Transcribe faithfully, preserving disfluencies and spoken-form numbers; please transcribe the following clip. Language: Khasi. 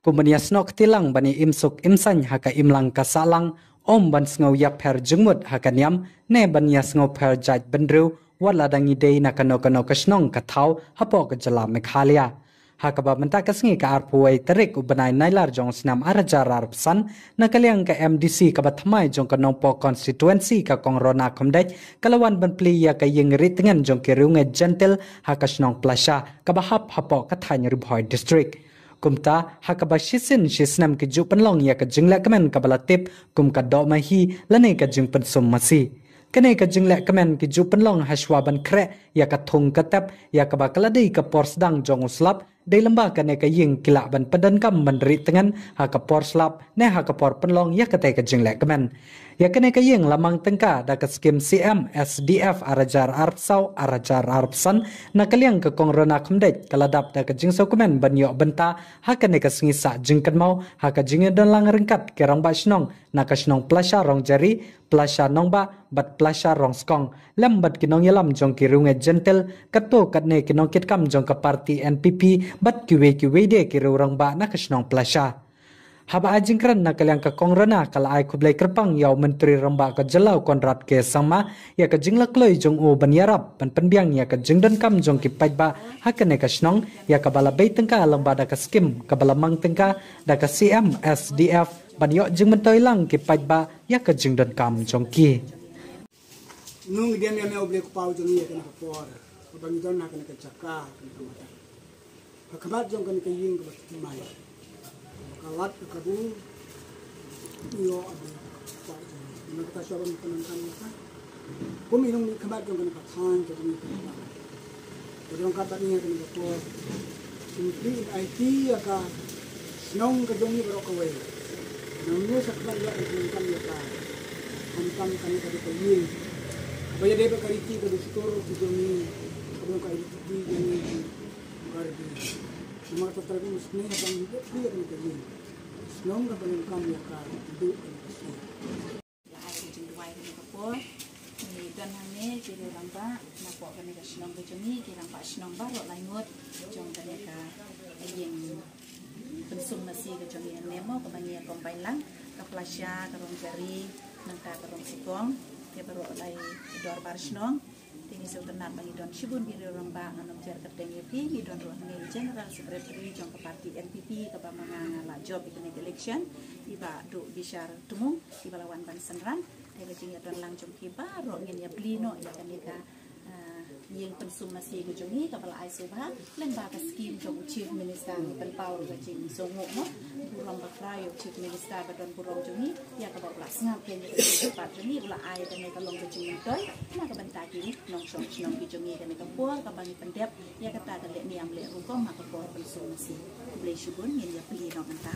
Kum ban ïasnoh kti lang ban ïa im suk im saiñ ha ka imlang ka sahlang, ym ban sngew ïapher jingmut ha ka niam, ne ban ïasngew pher jait bynriew, wat la dang ïadei na kano kano ka shnong ka thaw hapoh ka jylla Meghalaya. Ha kaba mynta ka sngi ka arphew wei tarik u bnai Nailar jong u snem ar hajar arphew san, na ka liang ka M D C kaba thymmai jong ka Nongpoh constituency ka Kong Rona Khymdeit ka la wan ban plie ïa ka ïing ri tngen jong ki riewngeit Jentil ha ka shnong Plasha kaba hap hapoh ka thaiñ Ri Bhoi District. Kumta, ha kaba shisien shisnem ki ju pynlong ïa ka jinglehkmen kaba la tip kum ka doh mahi lane ka jingpynsum masi. Kane ka jinglehkmen ki ju pynlong ha shuwa ban khreh ïa ka thung ka tep ïa kaba ka la dei ka por sdang jong u slap, dei lymba kane ka ïing ki lah ban pyndonkam ban ri tngen ha ka por slap ne ha ka por pynlong ïa katei ka jinglehkmen. Ïa kane ka ïing la mang tyngka da ka skim C M S D F ar hajar arphew saw ar hajar arphew san, na ka liang ka Kong Rona Khymdeit ka la dap da ka jingsngewkmen ban ïoh bynta ha kane ka sngi sah jingkynmaw ha ka jingïadonlang ryngkat ki rangbah shnong na ka shnong Plasha Rong Jari, Plasha Nongbah bad Plasha Rong Skong, lem bad ki nongïalam jong ki riewngeit Jentil, katto katne ki nongkitkam jong ka parti N P P bad kiwei kiwei de ki riew rangbah na ka shnong Plasha. Haba ai jingkren na ka liang ka Kong Rona ka la ai khublei kyrpang ïa u Myntri Rangbah ka jylla u Conrad K Sangma ïa ka jinglakloi jong u ban ïarap ban pynbiang ïa ka jingdonkam jong ki paidbah ha kane ka shnong, ïa kaba la bei tyngka lyngba da ka skim kaba la mang tyngka da ka C M S D F ban ïoh jingmyntoi lang ki paidbah ïa ka jingdonkam jong ki. Ngi dem ïa me, U Blei Kpa jong ngi, ïa kane ka por kaba ngi don ha kane ka jaka, kane ka madan, ha khmat jong kane ka ïing kaba thymmai, ka lad ka kabu. Ïoh, A Blei Kpa jong ngi, namar kata shuwa ban pyndonkam ïa ka, kum i nongmihkhmat jong kane ka thaiñ ka jong ngi ka Plasha. Ka jong ka bad ngi ha kane ka por, kum phi in aiti ïa ka shnong ka jong ngi baroh kawei. Nang ngi sa khmat ïa ka jong ka ïa ka, khamtam kane ka dei ka ïing kaba ïadei bad ka riti ka dustur ka jong ngi, kaba jong ka identity jong ngi, ka Karbi. Namar kata trai ba ngi sngewbha ban ïa phi ïa kane ka ïing, shnong kaba ngi kam ïa ka, duh kane ka shnong. La ai ka jingduwai kane ka por. Ngi don hangne ki riew rangbah napoh kane ka shnong ka jong ngi, ki rangbah shnong baroh lai ngut jong kane ka ïing pynsum masi ka jong ngi hangne mo, kaba ngi ïa combine lang, ka Plasha, ka Rong Jari, nangta ka Rong Skong, ki baroh lai dorbar shnong. Te ngi sngewtynnat ba ngi don shibun ki riew rangbah, ngan ym jer kyrteng ïa phi, ngi don ruh hangne i General Secretary jong ka party N P P kaba ma nga nga la jop ïa kane ka election, i Bah Duh Bishar Tmung, iba la wan ban synran. Te ka jingïadon lang jong ki baroh ngin ïa plie noh ïa kane ka, ah, ïing pynsum masi ka jong ngi kaba la ai sngewbha lyngba ka skim jong u Chief Minister, ngi pynpaw ruh ka jingsngewnguh mo, burom bakla ïa u Chief Minister ba don burom jong ngi, ïa kaba u la sngap ïa kane ka jingkyrpad jong ngi, u la ai kane ka long ka jingmyntoi na ka bynta ki nongshong shnong ki jong ngi kane ka por kaba ngi pyndep ïa kata ka lehniam lehrukom ha ka por pynsum masi. Khublei shibun, ngin ïa plie noh mynta.